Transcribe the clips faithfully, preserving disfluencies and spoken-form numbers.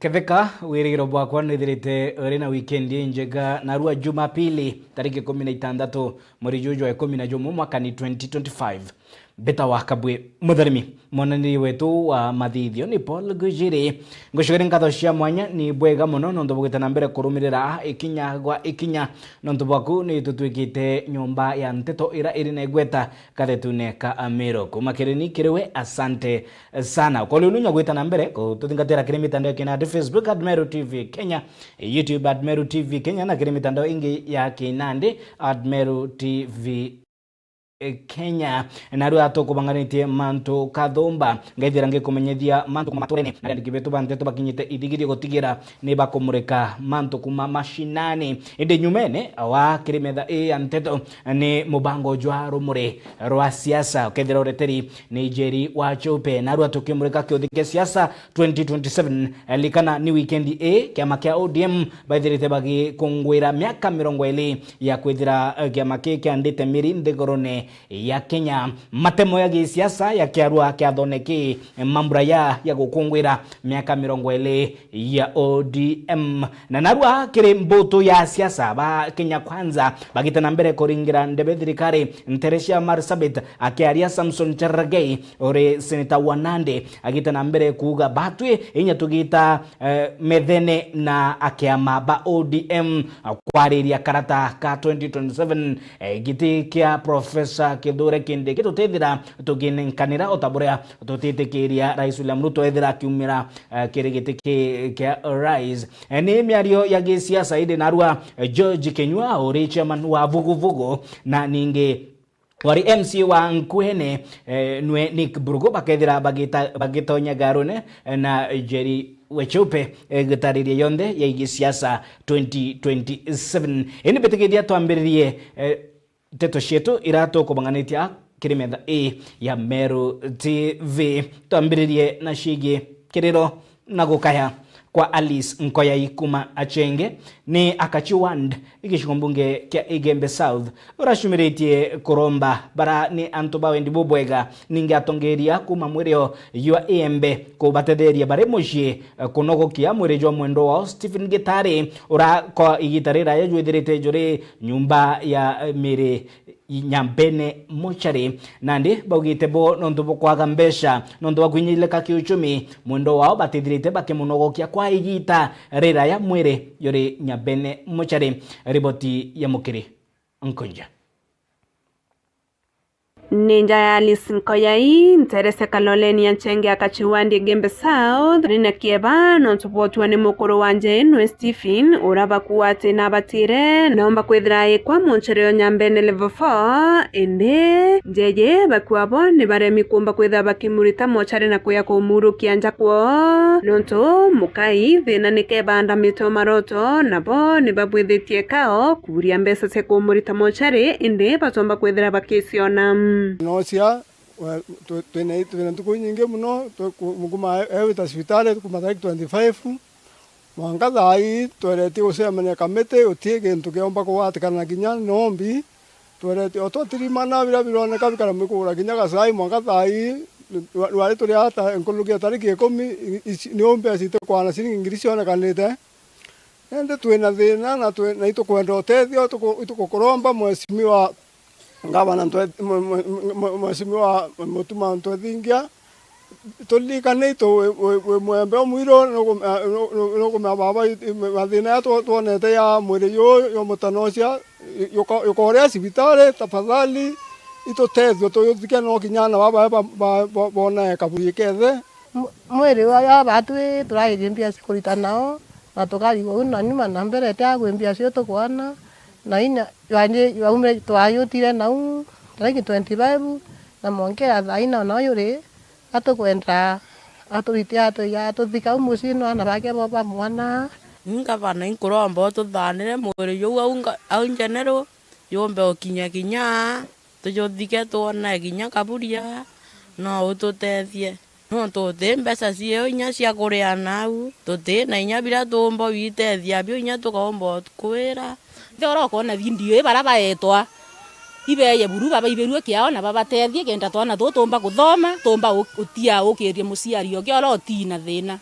Ketheka, wirigiro bwakwa nwithirite uri na weekend injega, narua Jumapili, tariki ikumi na itandatu, mweri juju jwa ikumi na jumwe, mwaka ni twenty twenty-five. Mbita wa Kabwe Mutharimi, mwananiri wetu wa mathithio ni Paul Gujiri. Ngucugire nkatho cia mwanya, ni bwega mono nontu bwa gwita na mbere kurumirira ikinya gwa ikinya, nontu bwaku ni tutwikite nyomba ya nteto ira iri na igweta kathetune ka Amiru. Kuma kiri ni kiri we, asante sana. Kwa riu nunya gwita na mbere kututhingatira kiri mitandao ya kinandi, Facebook at Meru T V Kenya, YouTube at Meru T V Kenya, na kiri mitandao ingi ya kinandi at Meru T V Kenya. Narua tukubanganitie mantu kathumba, ngaithira ngikumenyithia mantu kuma maturene, na arandiki betu ba nteto bakinyite ithigithio gutigira ni bakumurika mantu kuma mashinani. Indi nyumene wa kiri metha ii ya nteto ni mubango jwa rumuri rwa siasa, ukethira ureteri ni Njeri wa Chupe. Narua tukimurika kiuthi kia siasa twenty twenty-seven. Likana ni weekend ii kiama kia O D M baithirite bagikungwira miaka mirongo iri ya kwithira, eh, kiama kii kiandite miri nthigurune ya Kenya. Matemo ya gisiasa ya kiarua kiathone ki, eh, mambura ya, ya gukungwira miaka mirongo iri ya O D M. Na narua kiri mbutu ya siasa ba Kenya Kwanza bagite na mbere kuringira ndebe thirikari, ntere cia Marsabit, akiaria Samson Cherargei uri seneta wa Nandi agite na mbere kuuga batwi inya tugita, eh, methene na akiama ba O D M kwariria karata ka twenty twenty-seven, eh, giti kia Professor Kithure Kindiki tutithira tuginenkanira o ta buria tutitikiria Rais William Ruto ethira akiumira, eh, kiri giti ki-, kia rais. Eh, ni miario ya gisiasa indi narua, eh, George Kinyua uri chairman wa Vuguvugu na ningi wari M C A wa Nkuene, eh, nwe Nick Burugu bakethira bagita-, bagitonya garune, eh, na Njeri wa Chupe, eh, gutariria yonthe ya gisiasa twenty twenty-seven. Indi mbitikiria twambiririe, eh, nteto cietu ira tukubanganitia kiri metha ii ya Meru T V. Twambiririe na ciigi kiriro na gukaya kwa Alice Nkoyai kuma Achenge ni Akachi Ward, gicigo mbunge kia Igembe South, uracumiritie kuromba bara ni antu ba wendi bubwega, ningi atongeria kuma mwirio jwa Iembe kubatetheria bari mucii, eh, kunogokia mwiri jwa mwendwa wao Stephen Gitari, ura kwa igita riraya jwithirite juri nyumba ya, eh, miri Nyambene Mochari. Nandi baugite bo nontu bwa kwaga mbeca, nontu bwa kwinyilika kiuchumi, mwendo wao batithirite bakimunogokia kwa igita riraya mwiri juri Nyambene Mochari. Riboti ya Mukiri Nkunja. Ni nja ya Alice Nkoyai, nterese Kaloleni ya Nchenge ya Kachiwandi Gembe South, ri na kieba nontu bwotua ni mukuru wa nja ino Stephen, ura bakuwa ati nabatire, naomba kwithira ikwa moncherero Nyambene level four, indi njeje bakua bo ni baremi kumba kwithira bakimurita mochari na kuya kumurukia nja kwoo, nontu mukai thina ni kebanda mito maroto, nabo ni babwithitie kao kuria mbeca cia kumurita mochari, indi batomba kwithira bakiciona. Nocia, we, twi-, twina, twina ntuku inyingi mono, twi-, ku-, mukuma e-, ewita cibitari, tukuma tariki twenty-five, mwanka thaa ii tweretie gucemania kamiti, guti gintu kiomba kugwatikana kinya nombi. Tweretie, o twatirimana biria bironeka bikara mwikugura kinya gacai, mwanka thaa ii, rwa-, rwari turi ata, nkuruki ya tariki ikumi, i-, ici, niu mbeca itikwana ciringi ngiri cionekanite. Indi twina thina na twi-, na itukwenda utethio, ituku-, itukukuromba Mheshimiwa Ngavana Ntwe-, mwe-, mwe-, mwe-, Mheshimiwa Mutuma Ntwethingia, turirikane itu wi, wi, wi mwembe umwiru, nuku-, eh, nu-, nu-, nukumenya baba, i-, i-, mathina ya tw-, twonete ya mwiri juu jwa mutanocia, i-, yuka-, yukoria cibitari, tafadhali, itutethio tuyuthike no kinya ana baba ba, ba, ba, bonae kaburi kethe. M-, mwiri wa, wa batwi turairie mbia cia kurita nao, na tukarigwa u na nyuma na mbere, ti agwi mbia cio tukwona, na inya, jwanje, jwaumire, twayutire nau tariki twenty-five, na mwanka ya thaa ina nao yuri, atukwenda, aturite, atu-, atuthika u mucii, no ana bake bo ba mwana. Ni ngavana, inkuromba ututhanire mwiri juu au nga-, au njeneru, yumbe ukinya kinya tujuthike, twone kinya kaburia, no ututethie. Nontu uti mbeca ciio inya cia kuria nau, tuti na inya biria tuumba gwitethia bio inya tukaumba kwira. Kethira ukwona video ii, baria baetwa, ibeeye buru, babaibirue kiao na babatethie, kenda twana tuu tuumba kuthoma, tuumba u-, utia ukirie muciari ungi uria uti na thina.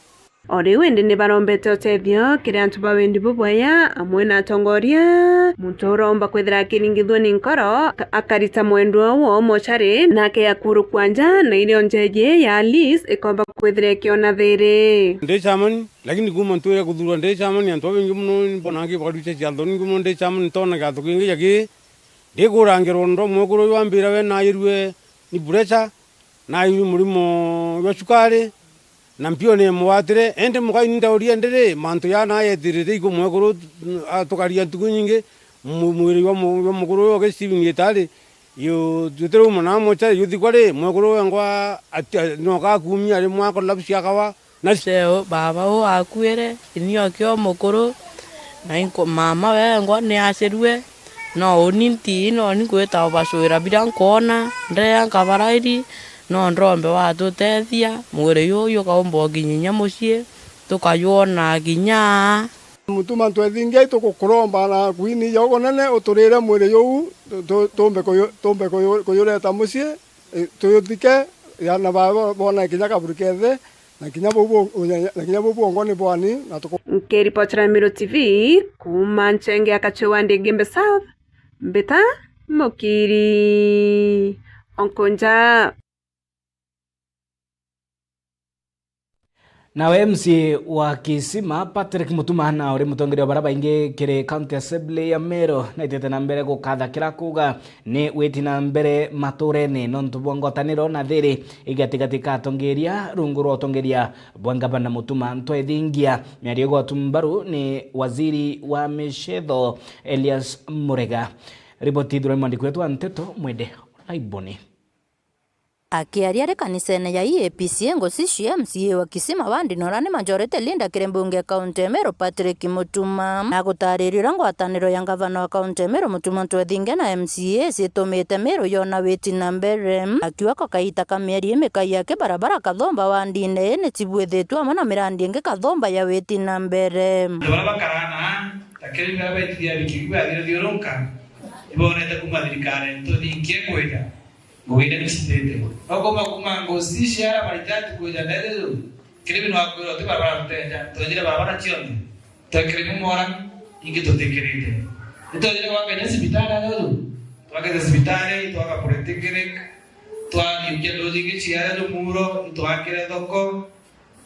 O riu indi ni barombete utethio kiri antu ba wendi bubwaya amwe na atongoria. Muntu uromba kwithira akiringithua ni nkoro, aka-, akarita mwendwa uu o mochari, na akeya kurukua nja, na irio njeji ya Alice ikomba kwithira ikiona thiri. Ndi chamani, lakini kuma ntuire kuthurwa ndi chamani, antu babaingi mono mbonaa ngibarucha ciatho, ningi mono ndi chamani, ntona kiatho kingi ja ki. Ndikurangira undu mwekuru uyu ambira we nairue ni pressure, nairue murimo jwa cukari, na mpio ni imugwatire. Indi mukai ni ndauria ndiri, mantu jaa nayetirite iku mwekuru, mm, atukaria ntuku nyingi, mu-, mwiri jwa mu-, jwa mukuru uyu ugi Stephen Gitari, yu-, jutirauma na mochari, juthikwa ri, mwekuru wengwa ati-, noka akumia rimwe a collapse akawa. Na ceo baba uu akuire, ini okio mukuru, na inko-, mama wengwa ni acirue, no uni nti, no ni ngwita ubacwira biria nkwona, ndeya nkabarairi, no ndrombe watutethia, mwiri juju jukaumba ukinyinya mucii, tukajwona kinya aa. Mutuma ntwethingia itugukuromba na kwini ja ugunene uturire mwiri juju, tu-, tu-, tumbe kuju-, tumbe kuju-, kujureta mucii, i-, tujuthike, ya na baba bonae kinya kaburi kethe, na kinya buu bu-, na kinya buu bwongwa ni bwani, na tuku- Nkiripotera Miru T V, kuuma Nchenge ya Kachewa ndi Igembe South, mbita Mukiri Onkonja. Nawe M C A wa Kisima, Patrick Mutuma, na uri mutongeria wa baria baingi kiri County Assembly ya Meru, naitite na mbere gukatha kira kuuga ni witi na mbere maturene nontu bwa ngwataniro na thiri igatigati ka atongeria rungu rwa utongeria bwa ngavana Mutuma Ntwethingia. Miario igwatu mbaru ni waziri wa micetho Elias Murega. Riboti ithurwa ni mwandiki wetu wa nteto Mwende Laiboni. Akiaria ari kanisene ya E A P C Ngucici, M C A wa Kisima wa Ndinora ni majority leader kiri mbunge ya kaunti ya Meru, Patrick Mutuma, na gutariria uria ngwataniro ya ngavana wa kaunti ya Meru, Mutuma Ntwethingia, na M C A citumite Meru yona witi na mbere, akiuga ko kaita ka mieri imikai yake barabara Kathomba wa Ndine ni cibuithitue amwe na mirandi ingi Kathomba ya witi na mbere. Antu baria bakaraa na ta kiri baria baitithia bikigua thiurunka, ibonete kuma thirikari ntu thinkie kwija. Ngugi iria nicithite. No kuma, kuma Ngucici aria Maritati kwija Ndereru, kiri bino akwira uti barabara tuteja, twejire barabara cionthe. Twekire bimwe ora, ingi tutikirite. Nitwejire gwaka inya cibitari aria uju. Twakite cibitari, twaka polytechnic, twariukia nduji ingi ciaria jumuro, itwakire thoko.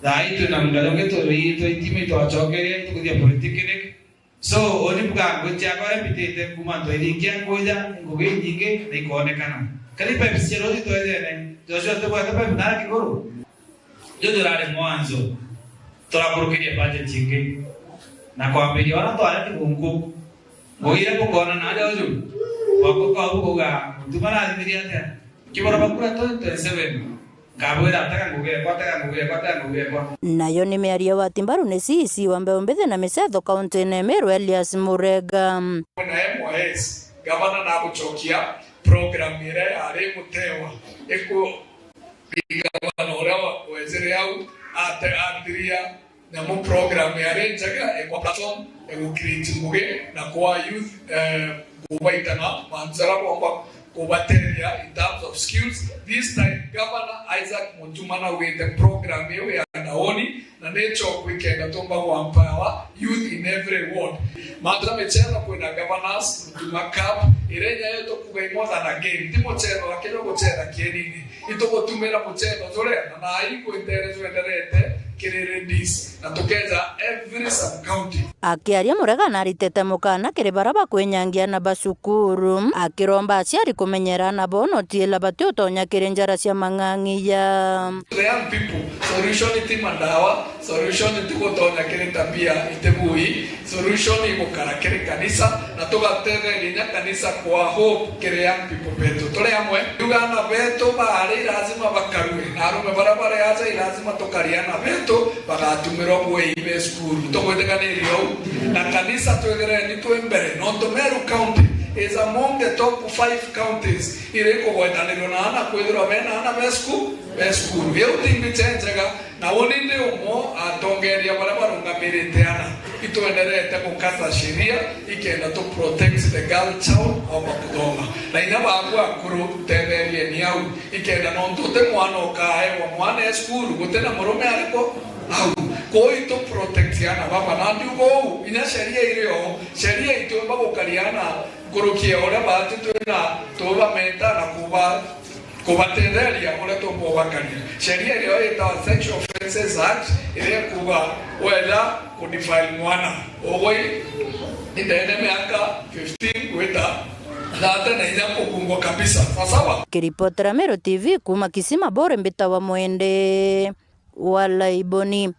Thaa ii twina munda jungi twi-, twa itima itwacokeria, itukuthia polytechnic. So, uni mbuga ngugi ciakwa iria mbitite kuma ntwethingia nkuja, ni ngugi inyingi na ikoonekana. Kari pipes cia ruuji twejene, Joshua tubwete pipe na kiguru. Juju urari mwanzo. Turakurukiria budget ingi. Na kwambiria ona twari kigunku. Ngugi iria bukoona na aja uju. Gwakwa kwau kuuga, Mutuma nathithirie atia? Kibora bakura twenty twenty-seven. Nkabwira, tega ngugi ekwa, tega ngugi ekwa, tega ngugi ekwa. Nayo ni miario wa timbaru ni C E C wa mbeu mbithi na micetho kaunti-ini ya Meru, Elias Murega. Na M Y S, gavana nagucokia program iria yari mutewa iku, gavana uria wa-, wejire au ate-, athiria nyamu program yari njega, ekwa platform, egucreate ngugi na kwa youth, eh, kubaitana mantu jaria bomba kubateethia in terms of skills. This time, Governor Isaac Mutuma naugite program iu ya Daoni, na ni choku ikenda tumba ku empower youth in every ward. Mantu ja michetho kwina Governors Mutuma Cup, iria inya yetu kuga more than a game. Ti muchetho, lakini uguchetha kienini. Itugutumira muchetho juria, na nai kwintere jwenderete kiri ladies, na tukeja every sub-county. Akiaria Murega naritite mukana kiri baria bakwinyangia na bacukuru, akiromba aciari kumenyera na bo notiila batiutonya kiri njara cia mang'ang'iya. The young people, solution ti mandawa, solution ti gutonya kiri tabia iti bui, solution igukara kiri kanisa, na tugatetheria inya kanisa kwa hope kiri young people betu. Turi amwe? Tuga ana betu baari lazima bakarue, na arume baria bari aja i lazima tukaria ana betu bagatumirwa bwei be cukuru. Tugwitikaniria uu? Na kanisa twithireni twi mbere, nontu Meru County is among the top five counties iria ikugwetanirwa na ana kwithirwa bena ana be cukuru, be cukuru. Iu ti mbicha injega. Na uni ndi umwe atongeria baria barungamirite ana, itwenderete gukasa sheria ikenda tu protect the girl child oba kuthoma. Na inya baku akuru, tetherieni au, ikenda nontu uti mwana ukaewa mwana e cukuru guti na murume ariko au. Kuu itu protect ana baba, na ndiuga uu, inya sheria iri o, sheria itiumba gukaria ana nkuruki ya uria baati twina tubamenta na kuba, kubatetheria uria tuumba ubakaria. Sheria irio itawa Sexual Offences Act, iria ikuuga wenda kudefile mwana, ugwe indene miaka fifteen gwita thirty na inya kugungwa kabisa. Sawa sawa? Kiripotera Meru T V kuuma Kisima Bore, mbitawa Mwende wa Laiboni.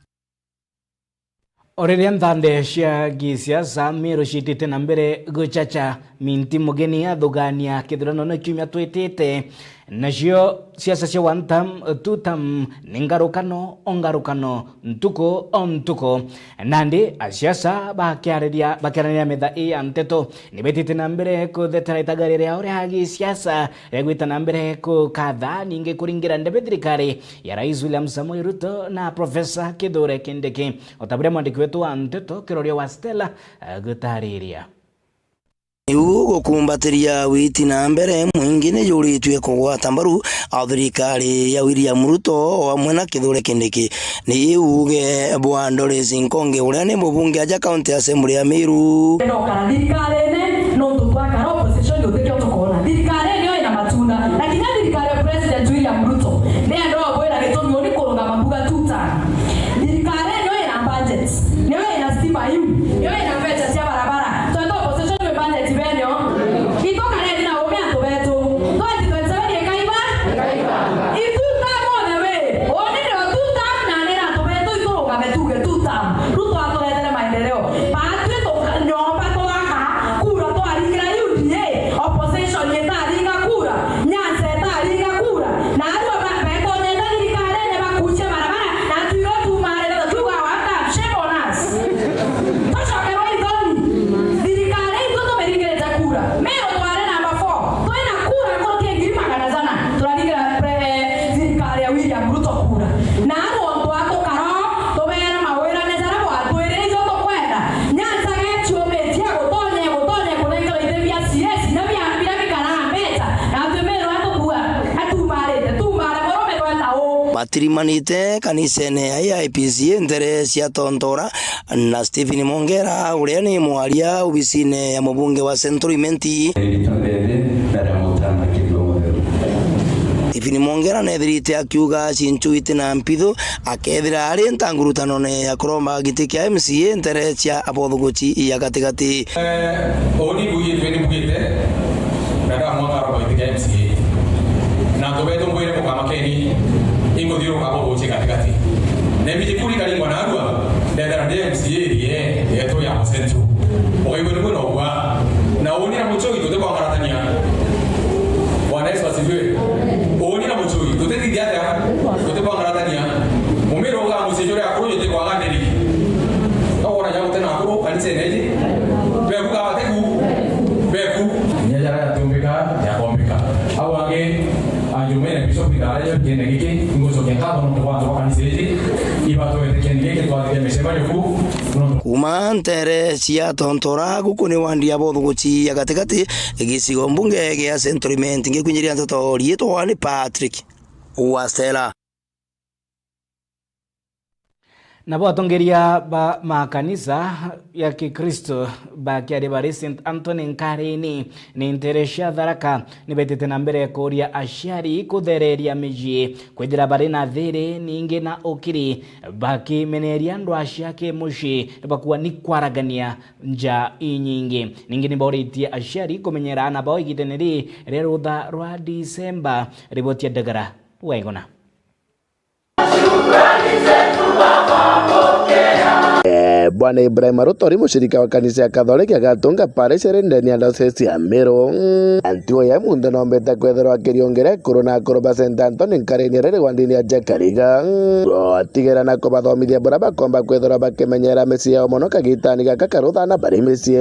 O riria nthande cia gisiasa Meru ciitite na mbere guchacha, Minti Mugeni athugania kithurano ni kiumia twitite, nacio siasa cia one term, two term ni ngarukano o ngarukano, ntuku o ntuku. Nandi asiasa bakiariria, bakiaraniria metha ii ya nteto, ni betite na mbere kuthetera itagaria riao ria gisiasa ria gwita na mbere kukatha ningi kuringira ndebe thirikari ya Rais William Samoei Ruto na Professor Kithure Kindiki, o ta buria mwandiki wetu wa nteto Kiroria wa Stella agutariria. Iu gukumbatiria witi na mbere mwingi ni juritue kugwata mbaru a thirikari ya William Ruto o amwe na Kithure Kindiki. Ni uge bwa Doris Nkonge, uria ni mubunge aja County Assembly ya Meru. Ndokara thirikarine, nontu twakara opposition utikio tukoona. Thirikari niyo ina matunda. Na kinya thirikari ya President William Ruto, ni enda ubwira gitumi uni kurugama mbuga two term. Thirikari niyo ina budget, niyo ina stima iu, niyo ina mbeca cia barabara. Twenda opposition we budget benio. Itukareni na ume antu betu. Twenty twenty-seven ikaiba? Itu term othe we. Oni ndio two term na nira antu betu iturugame tuge two term. Ruto aturetere maendeleo. Baatwi tuka-, nyomba twaka, kura twaringira U D A, opposition itaringa kura, Nyanza itaringa kura, na arua ba-, betonyete thirikarine bakucia barabara, na twiro tumarire tukiuga, "What the shame on us." Tucokerwe ithoni. Thirikari itu tumiringirite kura. Meru twari namba four. Twina kura nkuruki ya ngiri magana jana. Turaringira pre-, eh, thirikari ya William Ruto kura. Na aru ontu a tukara o, tubeera mawirane jaria bwatwirire ijo tukwenda. Nyanza geciumitie gutonya, gutonya kunenkerwa ite bia C S, na bia, biria bikaraa mbeca. Na atwi Meru atukua, atumarite, tumare murume twenda u. Batirimanite kanisene ya I P C A ntere cia Tontora, na Stephen Mongera, uria ni mwaria obisine ya mubunge wa Central Imenti. Rita mbere, mbere ya mutana kindu mutheru. Stephen Mongera nethirite akiuga cincu iti na mpithu, akethira ari ntangurutanone ya kuromba giti kia M C A ntere cia abothuguci ya gatigati. Eh, uni mbugite, ni mbugite, na ndamwaka aromba giti kia M C A. Na antu betu mbwire mukamakeni, inguthiuruka abothuguci gatigati. Na imiji kuri karingwa narua, ndethera ndi M C A irie yetu ya Central. Ukaigua ni kwina ugwa. Na uni na Muchoi tutikwangaratania. Bwana Yesu asifiwe. Uni na Muchoi tutithithia atia? Tutikwangaratania. Mumiro uga mucii juria akuru jutikwaga ndiri. No wona ja gutena akuru kanisa iji. Beku ka bateku. Beku. Inya jaria jatiumbika, jakombika. Au angi, anjumene Bishop ndara yo kiene giki, ngucokia nkatho nontu bwa antu ba kanisa iji, ibatwete kiene giki twathithia micemanio ku, nontu. Kuuma ntere cia Tontora, guku ni wandi ya bothuguci ya gatigati, gicigo mbunge gia Central Imenti, ngikwinyiria nteto riitwa ni Patrick Wastela. Nabo atongeria ba makanisa ya Kikristo bakiaria bari Saint Anthony Nkarini ni ntere cia Tharaka, ni betite na mbere kuuria aciari kuthereria micii, kwithira bari na thiri ningi na ukiri, bakimeneria ndwaa cia kimucii, ni bakua ni kwaragania nja inyingi. Ningi ni bauritie aciari kumenyera aana bao igitene riri ria rutha rwa Disemba. Riboti ya Ndagara Waiguna. Eh, Bwana Ibrahim Arutori, mushirika wa kanisa ya Katholiki ya Gatunga Parish iri ndene ya Diocese ya Meru. Antigo ya munthe nombete kwethirwa akiriongera ekuru na akuru ba Saint Anthony Nkareni riri wa ndini ya Jakariga. Gutigera na kubathomithia buria bakomba kwethirwa bakimenyera micii yao mono kagitani gaka karuthana bari micii.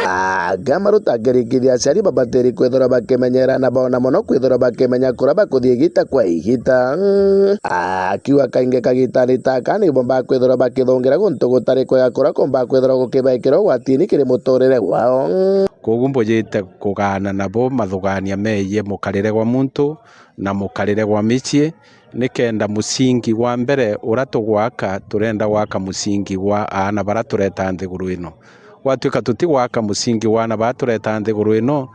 Ah, Kinya Maruta akerikithia aciari babatiri kwithirwa bakimenyera na boona mono kwithirwa bakimenya kuria bakuthii igita kwa igita. Akiuga kaingi kagitani taka nibombaga kwithirwa bakithungira guntu gutari kwega kuria kumbaga kwithirwa gukibaikira ugwatini kiri muturire wao. Koguo mbujite kugaana nabo mathugania megie mukarire gwa muntu na mukarire gwa micii, nikenda musingi wa mbere uria tugwaka, turenda gwaka musingi gwa aana baria tureta nthiguru ino. Gwatuika tutigwaka musingi wa aana baria tureta nthiguru ino,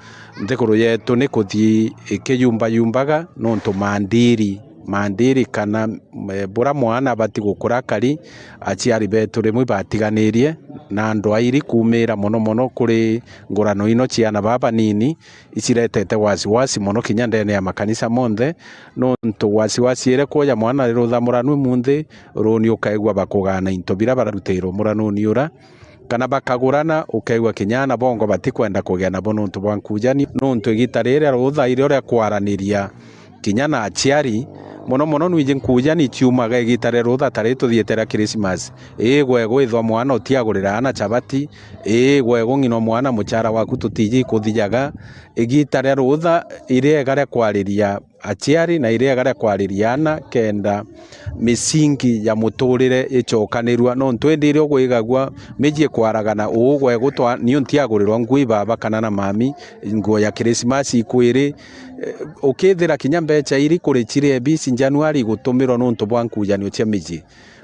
nthiguru yetu ni kuthii ikiyumbayumbaga, nontu maandiri, maandiri kana, eh, buria mwana abati gukura akari, aciari betu rimwe ibatiganirie na andu airi kuumira mono mono kuri ngurano ino cia aana baa banini, iciretete wasiwasi mono kinya ndene ya makanisa monthe, nontu wasiwasi iria kwoja mwana ari rutha muranu imunthi, runi ukaigua bakugana into biria bararutairwo muranuni ura, kana bakagurana, ukaigua kinya aana bongo batikwenda kugia nabo nontu bwa nkujani, nontu igita riria rutha irio ria kwaraniria kinya na aciari, mono mono nwiji nkujani ciumaga igita ria rutha ta ri tuthiite ria Christmas. Ii gwego ithwa mwana utiagurira aana chabati, ii gwego ng'ina mwana muchara waku tutiji ikuthijaga. Igita ria rutha iriega ria kwariria aciari na iriega ria kwariria aana kenda misingi ya muturire icokanirua. Nontu indi iria ugwigagua miji ikwaragana uu gwego twa, niu ntiagurirwa ngui baba kana na mami, nguo ya Christmas ikwiri, eh, ukithira kinya mbecha iri kuri chiri ebisi Januari igutumirwa nontu bwa nkujanio cia miji.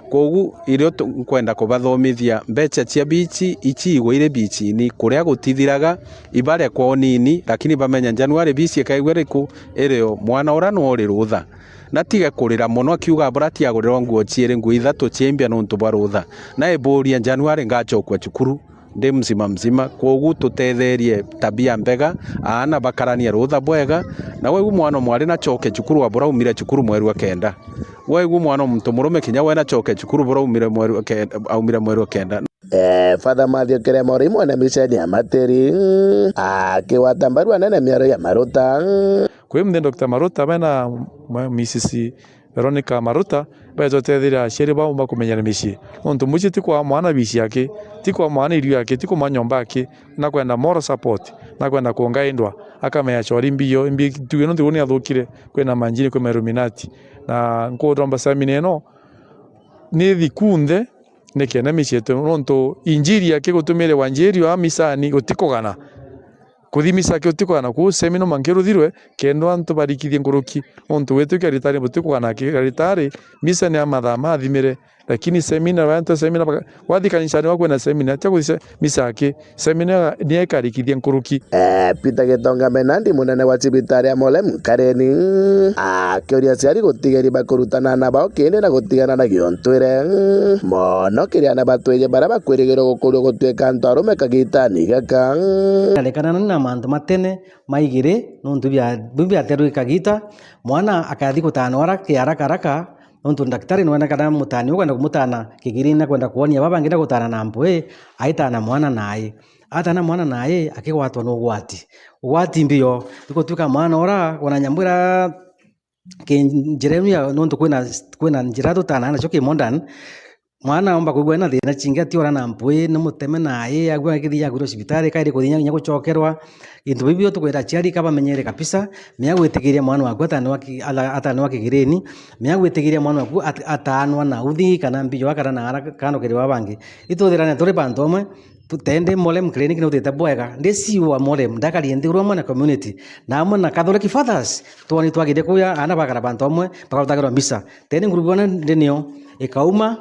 Kogu irio tu-, nkwenda kubathomithia, mbecha cia bichi ichiigwe iri bichini, kuria gutithiraga, ibarekwa unini, lakini bamenya Januari bichi ikaigua iriku, irio mwana uria no uri rutha. Na tige kurira mono akiuga, "Bura tiagurirwa nguo chiiri, nguo ithatu chiimbia nontu bwa rutha." Na iburia, "Januari ngachokua cukuru ndi mzima mzima?" Kwogu tutetherie tabia mbega, aana bakarania rutha bwega, na waigu mwana o mwari nachoke cukuru wa bura aumire cukuru mweri wa kenda. Waigu mwana o muntu murume kinya we nachoke cukuru bura aumire mweri wa ke-, aumire mweri wa kenda. Eh, Father Matthew Kirema uri mwene misheni ya Matiri, mm, akigwata mbaru anene miario ya Maruta, mm. Kwi muthe Doctor Maruta bena mwa-, Missus Veronica Maruta, beja uteethira aciari bao bakumenyera micii. Nontu mucii ti kwa mwana bici yake, ti kwa mwana irio yake, ti kwa mwana nyomba yake, na kwenda moral support, na kwenda kuongaindwa, akamenya chori mbio, imbi tuge nontu ni athukire, kwina manjini, kwina Illuminati. Na nkutomba semina ino, ni thiku nthe, nikenda micii yetu, nontu injiri yake gutumire wanjiri wa misani gutikugana. Kuthi misa aki utikugana kuu semina mwanka iruthirwe, kenda antu barikithie nkuruki. Nontu witikia ritari butikugana aki, ritari, misa ni ya mathaa mathimire, lakini semina, bantu semina baka-, wathi kanisani waku na semina, tia kuthi se-, misa aki, semina ni ikarikithia nkuruki. Eh, Peter Gitonga Menandi, munene wa cibitari ya Molem Nkareni, akiuria aciari gutigeri bakurutana na bao kindi na gutigana na giontwire. Mono kiri ana batwiji baria bakwirigirwa gukuria gutwika antu arume kagitani gaka. Arekanana na mantu matene maigiri, nontu bia, biu biaterwi kagita, mwana akathi gutana ora ki haraka haraka, nontu ndagitari nwene kana mutani ukwenda kumutana kigiri na kwenda kuonia baba bangi na gutana na mpwi, aitana mwana nae. Atana mwana nae, akigwatwa ni ugwati. Ugwati mbio, ni gutuika mwana ora, ona nyamwira ki njira inu ya, nontu kwina, kwina njira tutana nacio ki modern, mwana aumba kwigua ena thina chingi, atiora na mpwi, ni muteme nae, agua akithia agwirwa cibitari, kairi kuthia kinya gucokerwa. Into bibi tukwira aciari kabamenyere kabisa, mea gwitikiria mwana waku atanwa ki-, ala-, atanwa kigireni, mea gwitikiria mwana waku at-, atanwa na uthi kana mbio akara na ara kando kiri baba bangi. Ituthirane turi bantu bamwe, Tutende Molem Clinic ni utite bwega. Ndi C E O wa Molem, ndakari nthiguru amwe na community, na amwe na Catholic Fathers, twoni twagire kuya aana bakara bantu amwe, bakarutagirwa misa. Teni ngurubu ona ndi nio, ikauma,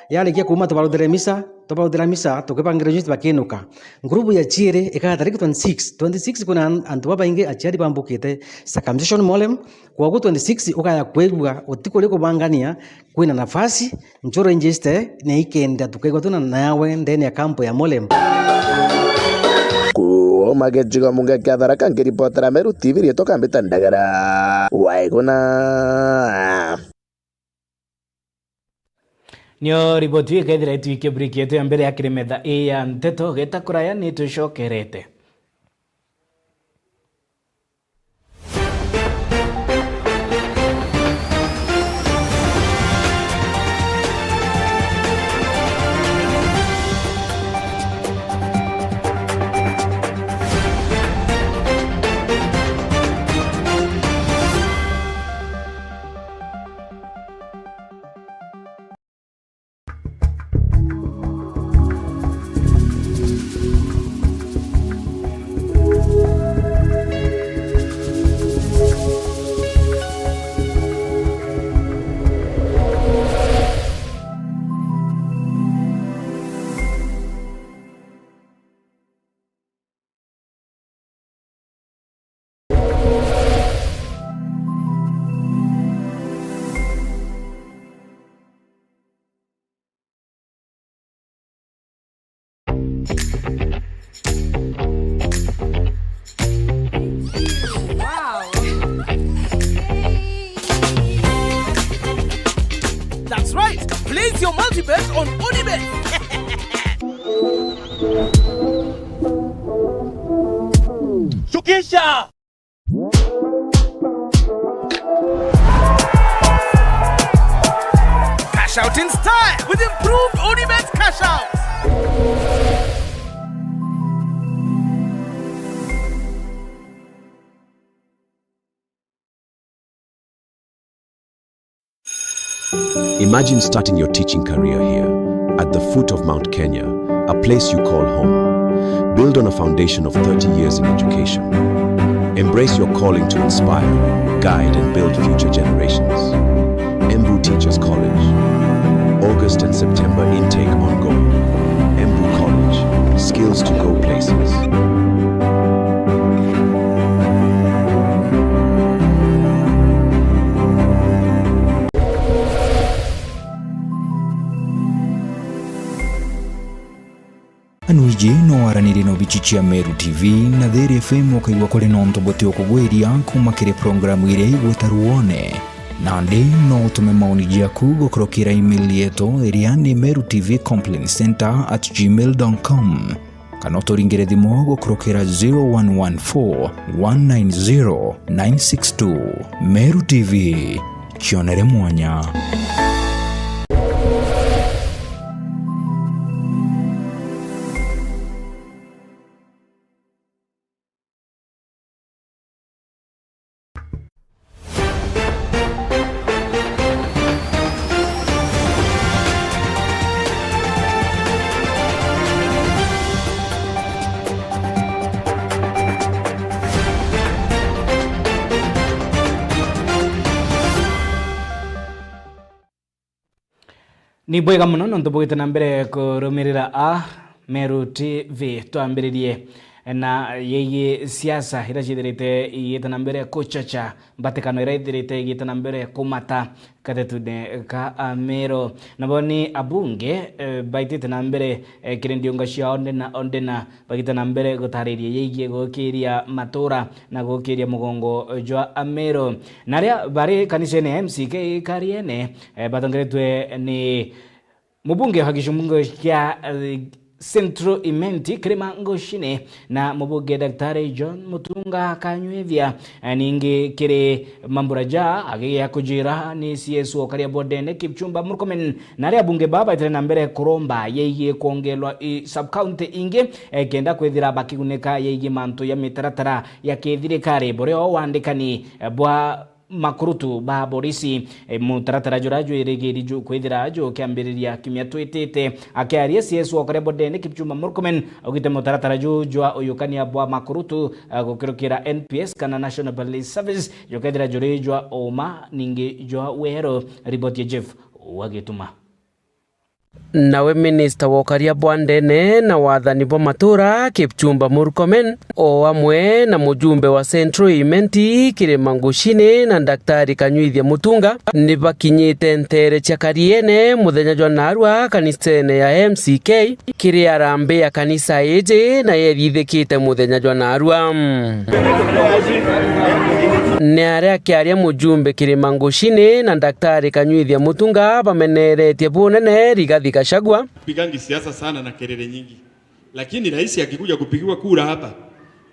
yarikia kuuma tubarutire misa, tubarutira misa, tukibangira juice bakinuka. Ngurubu ya chiiri ikaya tariki twenty-six. Twenty-six kuna an-, antu babaingi aciari bambukite circumcision Molem, kwogu twenty-six ukaya kwigua utikuri kubangania, kwina nafasi, Njoro injiste ni ikenda tukaigua tuna nawe ndene ya kampu ya Molem. Kuuma gicigo munge kia Tharaka, nkiripotera Meru T V, rietwa Kambita Ndagara Waiguna. Nio riboti iu ikethira itwikie break yetu ya mbere ya kiri metha ii ya nteto. Geta kuraya, ni twicokerete. Wow. That's right. Place your multi-bet on Onibet. Shukisha! Cash out in style with improved Onibet cash out. Imagine starting your teaching career here, at the foot of Mount Kenya, a place you call home. Build on a foundation of thirty years in education. Embrace your calling to inspire, guide, and build future generations. Embu Teachers College. August and September intake ongoing. Embu College. Skills to go places. Anu iji no waranirie na obici cia Meru T V na Thiri F M, ukaigua kuri na untu buti ukugwiria kuuma kiri programu iria igwita ruone. Nandi no utume maoni jaku gukurukira email yetu iria ni meru T V complaint center at gmail dot com. Kana uturingire thimu gukurukira zero one one four, one nine zero, nine six two. Meru T V, kionere mwanya. Ni bwega mono nontu bugite na mbere kurumirira a Meru T V. Twambiririe na yegii siasa iria ciithirite igita na mbere kuchacha, mbatikano iria ithirite igita na mbere kumata katetune ka Ameru. Nabo ni abunge, eh, baitite na mbere, eh, kiri ndiunga ciao ndena o ndena, bagita na mbere gutariria yegii gukiria matura na gukiria mugongo jwa Ameru. Na aria bari kanisene ya M C K Kariene, eh, batongeretwe ni mubunge wa gicimbunge kia, eh, Central Imenti, Kirima Ngochini, na mubunge Daktari John Mutunga Kanywithia, eh, ningi kiri mambura ja agigia kujira ni C S wa Ukaria Bondene Kipchumba Murkomen, na aria abunge baa baitire na mbere kuromba yegii kwongelwa i sub-county ingi, eh, kenda kwithira bakigunika yegii mantu ya mitaratara ya kithirikari, buria o wandikani, eh, bwa makurutu ba borisi. E, mutaratara juria jwirigiri ju-, kwithira jukiambiriria kiumia twitite. Akiaria C S wa Ukaria Bondene Kipchumba Murkomen augite mutaratara ju jwa uyukania bwa makurutu, a, gukirukira N P S kana National Police Service jukethira juri jwa uma ningi jwa weru. Riboti ya Jeff wa Gituma. Nawe minista wa ukaria bwa ndene na wathani bwa matura, Kipchumba Murkomen, o amwe na mujumbe wa Central Imenti, Kirima Nguchini, na Daktari Kanywithia Mutunga, ni bakinyite nteere cia Kariene muthenya jwa naarua kanisene ya M C K, kiri arambi ya kanisa iji na yethithikite muthenya jwa naarua. Ni aria akiaria mujumbe Kirima Nguchini na Daktari Kanywithia Mutunga bameneretie bunene Rigathi Gachagua. Pigangi siasa sana na kelele nyingi. Lakini rais akikuja kupigiwa kura hapa,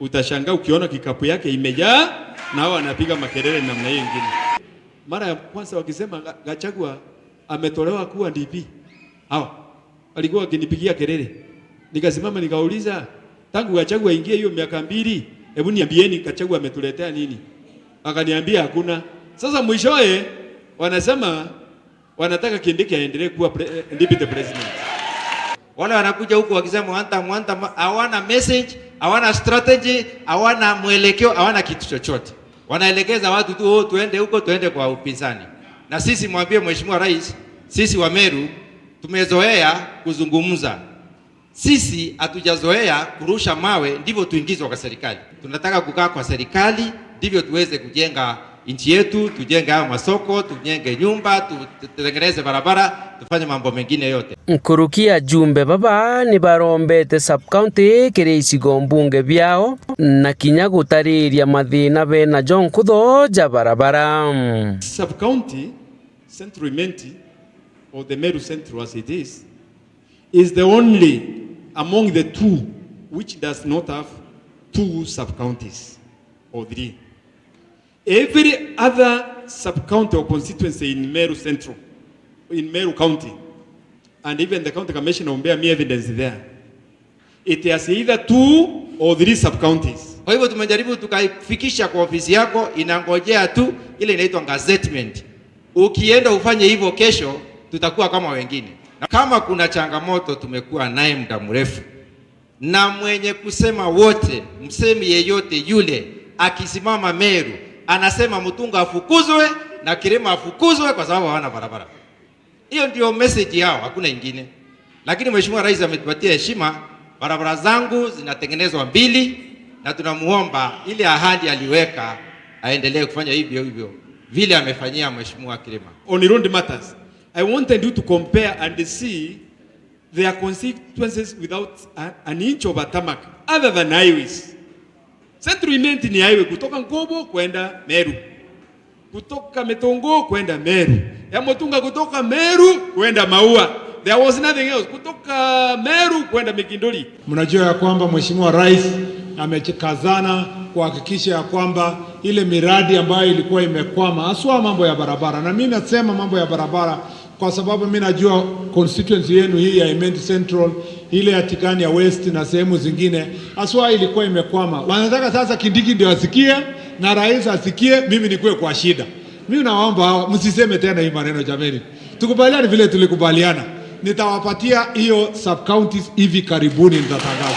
utashangaa ukiona kikapu yake imejaa na hao anapiga makelele namna hiyo ingine. Mara ya kwanza wakisema Ga-, Gachagua ametolewa kuwa D P. Hawa walikuwa wakinipigia kelele. Nikasimama nikauliza, "Tangu Gachagua aingie hiyo miaka mbili, hebu niambieni Gachagua ametuletea nini?" Akaniambia, "Hakuna." Sasa mwishowe wanasema wanataka Kindiki aendelee kuwa pre-, eh, deputy president. Wale wanakuja huku wakisema one term, one term, hawana message, hawana strategy, hawana mwelekeo, hawana kitu chochote. Wanaelekeza watu tu, "Oh, tuende huko, tuende kwa upinzani." Na sisi, mwambie Mheshimiwa Rais, sisi wa Meru tumezoea kuzungumza. Sisi hatujazoea kurusha mawe ndivyo tuingizwe kwa serikali. Tunataka kukaa kwa serikali ndivyo tuweze kujenga Nchi yetu, tujenge hayo masoko, tujenge nyumba, tu-, tutengeneze barabara, tufanye mambo mengine yote. Nkuruki ajumbe baba ni barombete sub-county kiri icigo mbunge biao na kinya gutariria mathina benajo nkutho ja barabara. Sub-county, Central Imenti, or the Meru Central as it is, is the only among the two which does not have two sub-counties or three. Every other sub-county or constituency in Meru Central, in Meru County, and even the county commissioner will bear me evidence there, it has either two or three sub-counties. Kwa hivyo tumejaribu tukaifikisha kwa ofisi yako, inangojea tu ile inaitwa gazettement. Ukienda ufanye hivyo kesho, tutakuwa kama wengine. Na kama kuna changamoto tumekuwa naye muda mrefu, na mwenye kusema wote, msemi yeyote yule akisimama Meru anasema Mutunga afukuzwe na Kirima afukuzwe kwa sababu hawana barabara. Hiyo ndio message yao, hakuna ingine. Lakini Mheshimiwa Rais ametupatia heshima, barabara zangu zinatengenezwa mbili, na tunamuomba ile ahadi aliweka aendelee kufanya hivyo hivyo vile amefanyia Mheshimiwa Kirima. On road matters, I wanted you to compare and see their constituencies without a, an inch of a tarmac other than highways. Central Imenti ni highway kutoka Nkubu kwenda Meru, kutoka Mitungu kwenda Meru, ya Mutunga kutoka Meru kwenda Maua. There was nothing else. Kutoka Meru kwenda Mikinduri. Mnajua ya kwamba Mheshimiwa Rais amekazana kuhakikisha ya kwamba ile miradi ambayo ilikuwa imekwama, haswa mambo ya barabara, na mimi nasema mambo ya barabara kwa sababu mi najua constituency yenu hii ya Imenti Central, ile ya Tigania West na sehemu zingine, haswa ilikuwa imekwama. Wanataka sasa Kindiki ndio asikie na rais asikie, mimi nikuwe kwa shida. Mimi nawaomba hawa, msiseme tena hii maneno jameni. Tukubaliane vile tulikubaliana. Nitawapatia hiyo sub-counties hivi karibuni, nitatangaza.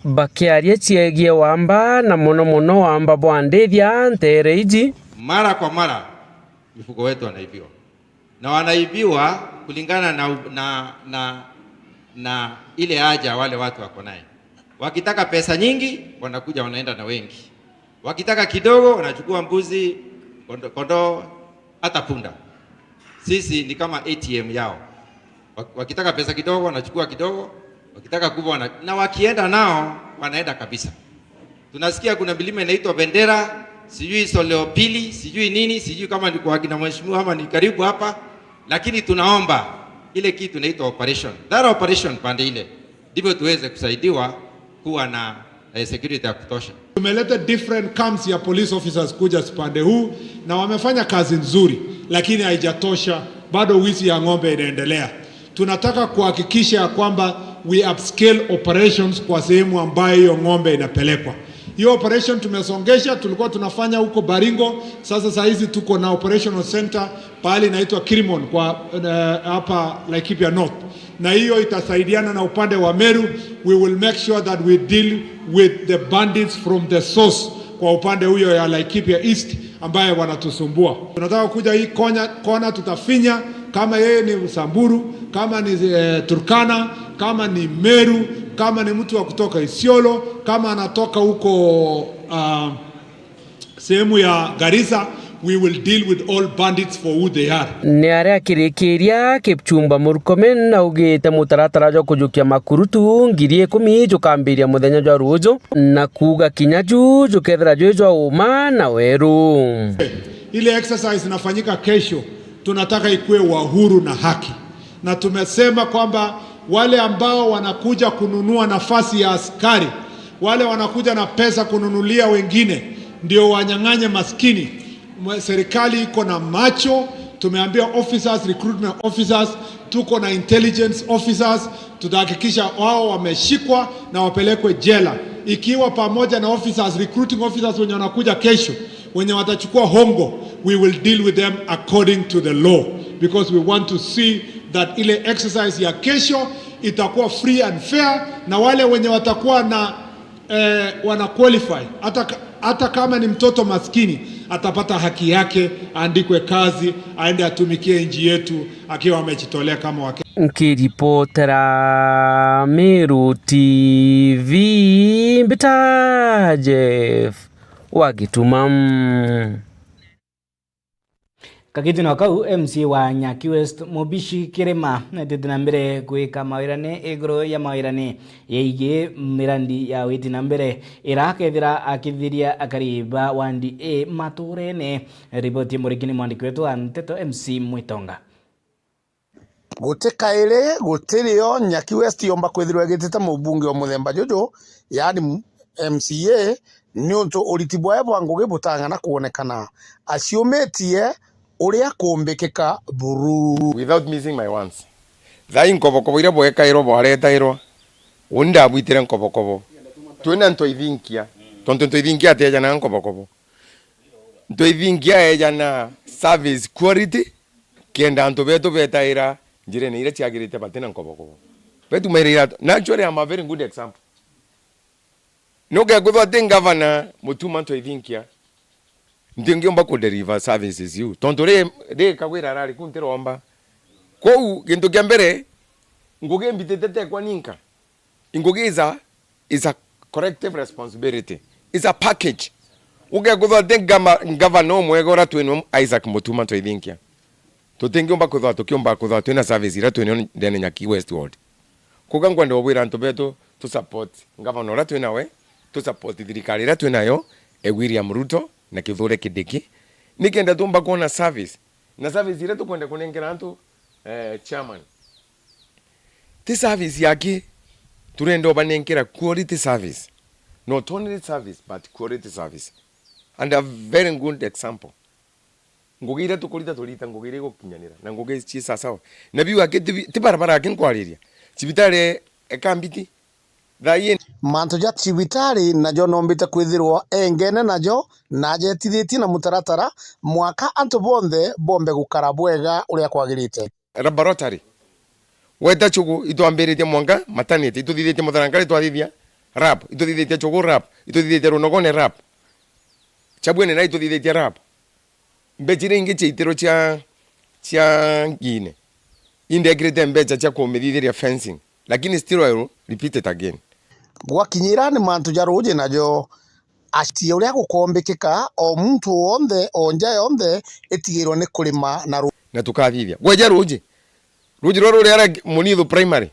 Bakiaria ciegie wamba na mono mono wamba bwa ndithia nteere iji. Mara kwa mara mifugo wetu wanaibiwa. Na wanaibiwa kulingana na, na, na, na ile haja wale watu wako naye. Wakitaka pesa nyingi, wanakuja wanaenda na wengi. Wakitaka kidogo, wanachukua mbuzi, kondo-, kondoo, hata punda. Sisi ni kama A T M yao. Wa-, wakitaka pesa kidogo, wanachukua kidogo, wakitaka kubwa wana-, na wakienda nao, wanaenda kabisa. Tunasikia kuna milima inaitwa Bendera, sijui Soleo Pili, sijui nini, sijui kama ni kwa kina mheshimiwa ama ni karibu hapa, lakini tunaomba ile kitu inaitwa operation. That operation pande ile, ndivyo tuweze kusaidiwa kuwa na, eh, security ya kutosha. Tumeleta different camps ya police officers kuja pande huu na wamefanya kazi nzuri, lakini haijatosha, bado wizi ya ng'ombe inaendelea. Tunataka kuhakikisha ya kwamba we upscale operations kwa sehemu ambayo hiyo ng'ombe inapelekwa. Hiyo operation tumesongesha, tulikuwa tunafanya huko Baringo, sasa saa hizi tuko na operational center pahali inaitwa Kirimon kwa, eh, hapa Laikipia North, na hiyo itasaidiana na upande wa Meru. We will make sure that we deal with the bandits from the source kwa upande huyo ya Laikipia East ambaye wanatusumbua. Tunataka kuja hii konya, kona tutafinya, kama yeye ni Msamburu, kama ni, eh, Turkana, kama ni Meru, kama ni mtu wa kutoka Isiolo, kama anatoka huko, ah, sehemu ya Garissa, we will deal with all bandits for who they are. Ni aria akirikiria, Kipchumba Murkomen augite mutaratara jwa kujukia makurutu ngiri ikumi jukambiria muthenya jwa ruuju, na kuuga kinya ju jukethira jwi jwa uma na weru. Ile exercise inafanyika kesho, tunataka ikuwe wa huru na haki, na tumesema kwamba wale ambao wanakuja kununua nafasi ya askari, wale wanakuja na pesa kununulia wengine, ndio wanyang'anye maskini. Mwe-, serikali iko na macho. Tumeambia officers, recruitment officers, tuko na intelligence officers, tutahakikisha wao wameshikwa na wapelekwe jela, ikiwa pamoja na officers, recruiting officers wenye wanakuja kesho, wenye watachukua hongo, we will deal with them according to the law, because we want to see that ile exercise ya kesho itakuwa free and fair, na wale wenye watakuwa na, eh, wana qualify, hata ka-, hata kama ni mtoto maskini, atapata haki yake, aandikwe kazi, aende atumikie nchi yetu akiwa amejitolea kama Wakenya. Nkiripotera Meru T V, mbita Jeff wa Gituma. Kagitino kau, M C A wa Nyaki West Mubishi Kirima etite na mbere gwika mawirane iguru ya mawirane yegie mirandi ya witi na mbere ira akethira akithiria akari ba wandi A maturene. Riboti ya muriki ni mwandiki wetu wa nteto M C Mwitonga. Guti kairi, gutirio Nyaki West yomba kwithirwa igitite mubunge wa muthemba juju, yaani M C A, niuntu uriti bwae bwa ngugi butang'ana kwonekana. Aciumitie uria kumbikika buru. Without missing my words, thai nkobokobo iria bwekairwa bwaretairwa, uni ndabwitire nkobokobo. Twina Ntoithinkia, tontu Ntoithinkia ateejanaga nkobokobo. Ntoithinkia eejana service quality, kenda antu betu betaira njirene iria ciagirite batina nkobokobo. Betumaire iratu. Na actually, I'm a very good example. Nugekwithwa ati ngavana Mutuma Ntoithinkia, ntingiumba ku deliver services iu. Tontu ri, ri kagwira arari ku ntiromba. Kwou, gintu kia mbere, ngugi mbitite tekwa ninka. Ngugi is a, is a collective responsibility. Is a package. Ugekwithwa ati ngama-, ngavana umwega uria twinwe Isaac Mutuma Ntoithinkia. Tutingiumba kwithwa tukiumba kwithwa twina service iria twinio ndene Nyaki West Ward. Kuga nkwenda ubwira antu betu tu support ngavana uria twinawe, tu support thirikari iria twinayo, e William Ruto na Kithure Kindiki, nikenda tumba kwona service. Na service iria tukwenda kunengera antu, eh, chairman, ti service yaki, turenda ubanenkera quality service. Not only service, but quality service. And a very good example. Ngugi iria tukurita, turita ngugi iria igukinyanira, na ngugi ci sasawa. Na biu aki ti bi-, ti barabara aki nkwariria. Cibitari e Kambiti, thaa ii. Mantu ja cibitari najo nombite kwithirwa engene najo, na ajetithitie na mutaratara, mwanka antu bonthe bombe gukara bwega uria kwagirite. Laboratory. Weta Chugu, itwambiritie mwanka maternity, ituthithitie Mutharangari, twathithia lab, ituthithitie Chugu lab, ituthithitie Runogone lab. Chabuene na ituthithitie lab. Mbecha iria ingi ciaitirwe cia, cia Ngine, indekirite mbecha cia kumithithiria fencing, lakini still I will repeat it again. Gwakinyira ni mantu ja ruuji najo, acitie uria gukombikika, o muntu wonthe, o nja yonthe itigirwe ni kurima na ru. Na tukathithia. Gweja ruuji. Ruuji ruria ruri aria Munithu Primary,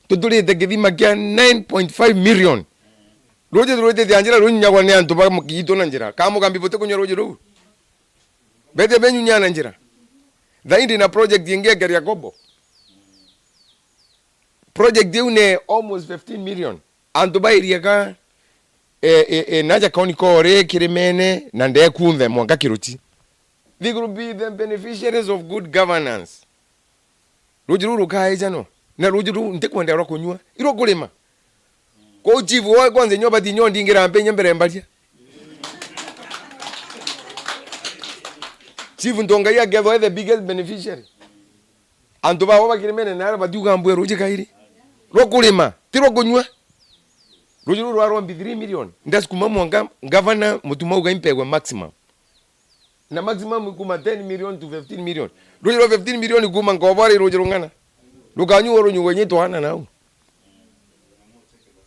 tuturite kithima kia nine point five million. Ruuji rwitite njira runyunyagwa ni antu ba mukiitu na njira. Ka mugambi butikunyua ruuji ruu? Bete benyunya na njira. Thaindi na project ingi ya Keriakobo. Project iu ni almost fifteen million. Antu ba area ka, e, e, e, naja kauni kore, Kirimene, na ndee kunthe, mwanka Kiruchi. They could be the beneficiaries of good governance. Ruuji ruu rukaeja no? Na ruuji ruu ntikwenda rwa kunyua, irwa kurima. Kwou chief woe kwanza inywa bati inywa ndingira mbe inya mbere mbaria. Chief Ntongai akethwa e the biggest beneficiary. Antu bao bakirimene nara batiuga mbue ruuji kairi. Rwa kurima, ti rwa kunyua. Ruuji ruu rwarwa mbi three million. Ndasukuma mwanka, gavana Mutuma uga impegwe maximum. Na maximum ikuma ten million to fifteen million. Ruuji rwa fifteen million ikuma Nkobore ruuji rung'ana. Rukanyuo runyuo nye twana nau.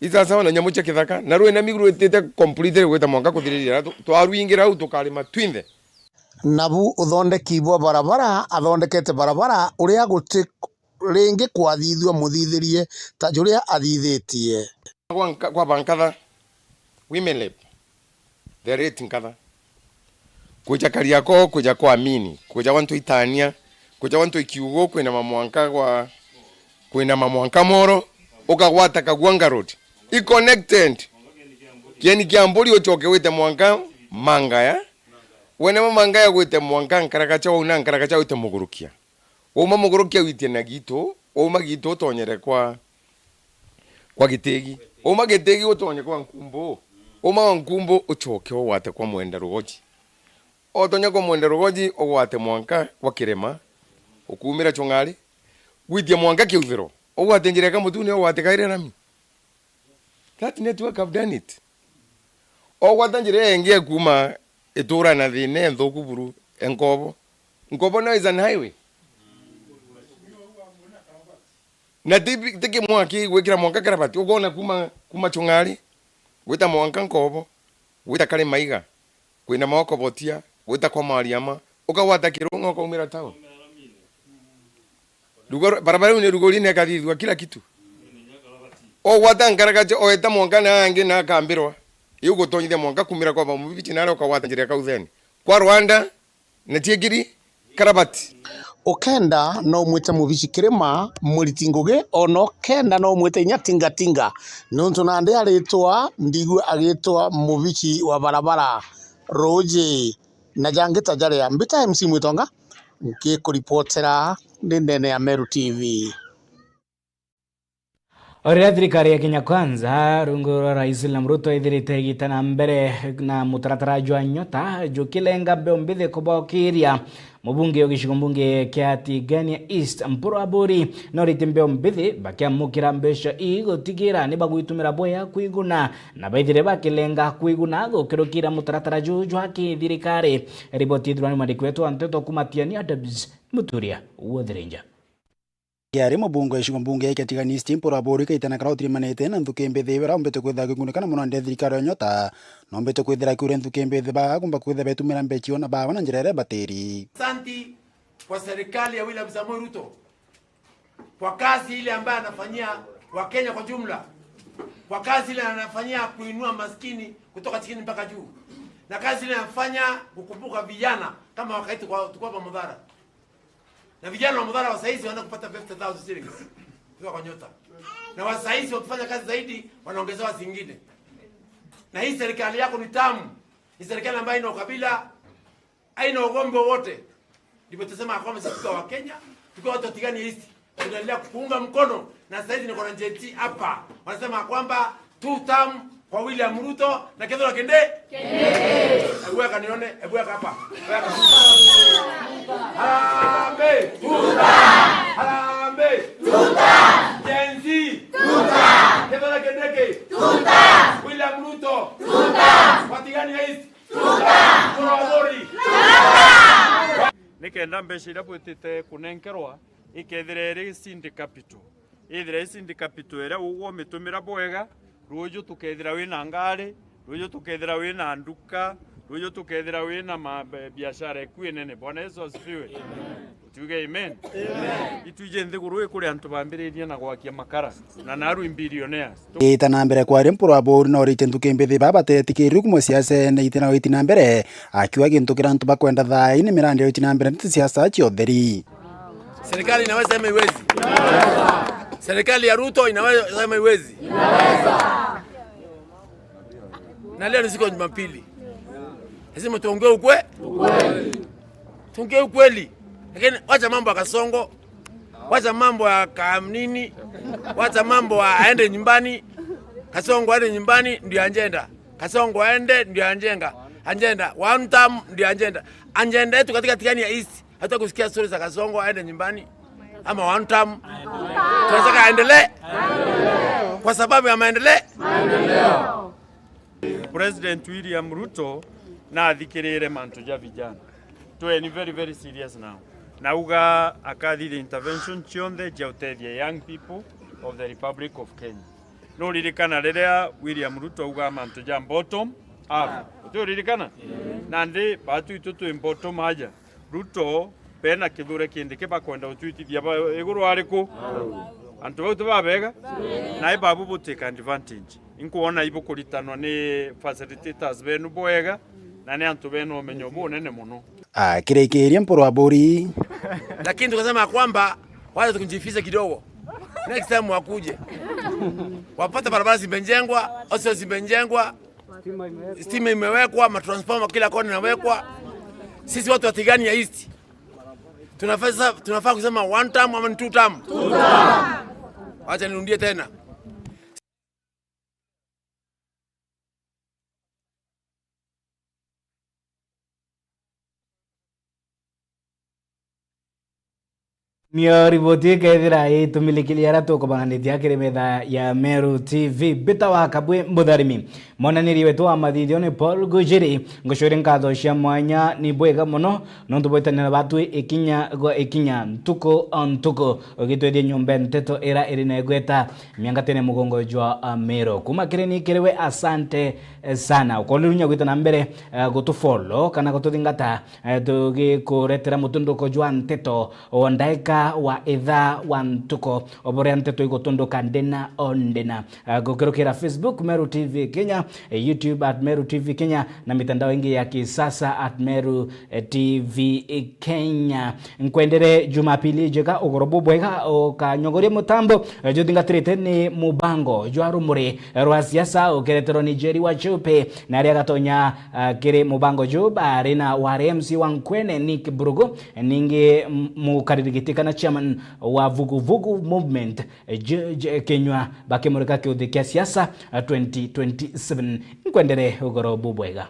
Isasawa na nyamu cia kithaka. Na rwina migu rwitite completely gwita mwanka kuthiriria. Twarwingira au tukarima twinthe. Nabu uthondeki bwa barabara, athondekete barabara uria guti ringi kwathithua muthithirie ta juria athithitie. Kwa nka-, kwa Bankatha, Women Rep, the late Nkatha. Kuja Kariakoo, kuja kwa Amini, kuja wantu itania, kuja wantu ikiugo, kwina mamwanka kwa, kwina mamwanka moro, ukagwata Kagwanga Road. I connected. Kieni kia mburi uchoke wite mwanka Mangaya. Wene Mangaya gwite mwanka Nkarakacha, wauna Nkarakacha wite Mugurukia. Wauma Mugurukia witie na Gitu, wauma Gitu utonyere kwa, kwa Gitigi. Wauma Gitigi utonye kwa Nkumbu. Wauma kwa Nkumbu uchoke ugwate kwa Mwenda Rugoji. Otonya kwa Mwenda Rugoji ugwate mwanka kwa Kirima, ukumira Chung'ari, gwitia mwanka Kiuthiro. Ugwate njira ya Kamutune ugwate kairi rami. That network have done it. Ogwata njira ingi ya kuma itura na thina nthuku buru, e Nkobo. Nkobo now is an highway. Na ti, ti kimwaki gwikira mwanka karabati. Ukona kuma, kuma Chung'ari, gwita mwanka Nkobo, gwita Karimaiga, kwina Maokobotia, gwita kwa Mariama, Ukagwata kirunga ukaumira town. Rugo, barabara iu ni rugurine ikathithua kila kitu. Ogwata nkaragacha, oeta mwanka na angi na akambirwa. Iu gutonyithia mwanka kumira kwa bamubichi nare ukagwata njira ya Kautheni. Kwa Rwanda, na ciekiri karabati. Ukenda no umwite Mubichi Kirima, Muriti Ngugi, ona ukenda no umwite inya Tingatinga. Nontu nandi aritwa, ndigua agitwa Mubichi wa barabara. Ruuji na jangi ta jaria. Mbita M C Mwitonga, ngikuripotera ndi ndene ya Meru T V. O riria thirikari ya Kenya Kwanza, rungu rwa Rais William Ruto, ithirite igita na mbere na mutaratara jwa Nyota jukilenga mbeu mbithi kubokiria, mubunge wa gicigo mbunge kia Tigania East, Mpuru Aburi, norite mbeu mbithi bakiamukira mbeca ii gutigira ni bagwitumira bwea kwiguna, na baithire bakilenga kwiguna gukirukira mutaratara juu jwa kithirikari. Riboti ithirwa ni mwandiki wetu wa nteto kuma Tiania, Debs Muturia Wothirinja. Kiari mubunge wa gicigo mbunge kia Tigania East, Mpuru Aburi, kaitana karia utirimanite na nthuki mbithi iria umbite kwithira akigunika na mono nde thirikari ya Nyota, na umbite kwithira akiuria nthuki mbithi baa kumba kwithira betumira mbechi ona baba na njira iria ibatiri. Asanti kwa serikali ya William Samoei Ruto kwa kazi ile ambayo anafanyia Wakenya kwa jumla, kwa kazi ile anafanyia kuinua maskini kutoka chini mpaka juu, na kazi ile anafanya kukumbuka vijana kama wakati kwa, tukiwa kwa Mudhara. Na vijana wa Mudhara wa saizi wanaenda kupata fifty thousand shillings kutoka kwa Nyota. Na wa saizi wakifanya kazi zaidi, wanaongezewa zingine. Na hii serikali yako ni tamu. Ni serikali ambayo haina ukabila, haina ugomvi wowote. Ndivyo tusema ya kwamba sisi tukiwa Wakenya, tukiwa watu wa Tigania East, tunaendelea kukuunga mkono, na saizi niko na Gen Z hapa. Wanasema ya kwamba two term kwa William Ruto na Kithure Kindiki. Kindiki. Hebu weka nione, hebu weka hapa. Weka. Harambee! Two term! Harambee! Two term! Gen Z! Two term! Kithure Kindiki! Two term! William Ruto! Two term! Kwa Tigania East! Two term! Kura Aburi! Nikenda mbeca iria bwitite kunenkerwa ikethira iri seed capital. Ithira ii seed capital iria ugwa umitumira bwega, ruuju tukethira wina ngari, ruuju tukethira wina nduka, ruuju tukethira wina ma-, be-, biashara iku inene. Bwana Yesu asifiwe. Tuge amen. Amen. Itwiji nthiguru ii kuri antu bambiririe na gwakia makara, na naru i billionaires. Ita na mbere kwari Mpuru Aburi norite nthuki mbithi baba batetikirue kuma siasene iti na witi na mbere, akiuga gintu kiria antu bakwenda thaai ni mirandi ya witi na mbere, nti siasa cia utheri. Serikali inaweza ama iwezi? Serikali ya Ruto inaweza ama iwezi? Na leo ni siku ya Jumapili. Lazima tuongee ukwe-, tuongee ukweli. Lakini wacha mambo ya Kasongo. Wacha mambo ya Kamnini. Wacha mambo ya aende nyumbani. Kasongo aende nyumbani ndio agenda. Kasongo aende ndio agenda. Agenda. One term ndio agenda. Agenda yetu katika Tigania East. Hata kusikia story za Kasongo aende nyumbani ama one term. Tunataka aendelee kwa sababu ya maendeleo. President William Ruto nathikirire mantu ja vijana. Tweni very, very serious now. Nauga akathithia intervention cionthe cia utethia young people of the Republic of Kenya. Nuririkana riria William Ruto auga mantu ja bottom up? Utiuririkana? Nandi batu itu twi bottom aja. Ruto bena Kithure Kindiki bakwenda gutwitithia ba-, iguru ariku? Antu bau ti babega? Nai babu butake advantage. Inkwona ibukuritanwa ni facilitators benu bwega, na ni antu bena umenyo bunene mono. Akirikiria Mpuru Aburi. Lakini tukasema ya kwamba wacha tukujifiche kidogo. Next time wakuje. Wapata barabara zimejengwa, hospitals zimejengwa, stima imewekwa, matransformer kila kona inawekwa. Sisi watu wa Tigania East, tunafaa, tunafaa kusema one term ama ni two term? Two term. Wacha nirudie tena. Nio riboti ikethira itumilikiria aria tukubanganitia kiri metha ya Meru T V. Mbita wa Kabwe Mutharimi. Monaniri wetu wa mathithio ni Paul Gujiri. Ngucuri nkatho cia mwanya ni bwega mono nontu bwitanira batwi ikinya gwa ikinya, ntuku o ntuku, ugitwithia nyumba nteto ira iri na igweta miangatene mugongo jwa Meru. Kuma kiri ni kiri we, asante sana. Ukorirunya gwita na mbere, eh, gutufollow kana gututhingata, eh, tugikuretera mutunduko jwa nteto o ndaika wa ithaa wa ntuko, o buria nteto igutunduka ndina o ndina. Eh, gukirukira Facebook, Meru T V Kenya, eh, YouTube at Meru T V Kenya, na mitandao ingi ya kisasa at Meru, eh, T V Kenya. Nkwendere Jumapili njega, ugoro bubwega, ukanyogoria mutambo, eh, juthingatirite ni mubango jwa rumuri, eh, rwa siasa ukereterwa ni Jerry Wachupe, na aria agatonya, ah, kiri mubango ju bari na wari M C wa Nkwene Nick Burugu, ningi m-, mukariri giti kana chairman wa Vuguvugu Movement, eh, George Kinyua, bakimurika kiuthi kia siasa, ah, twenty twenty-seven. Nkwendere ugoro bubwega.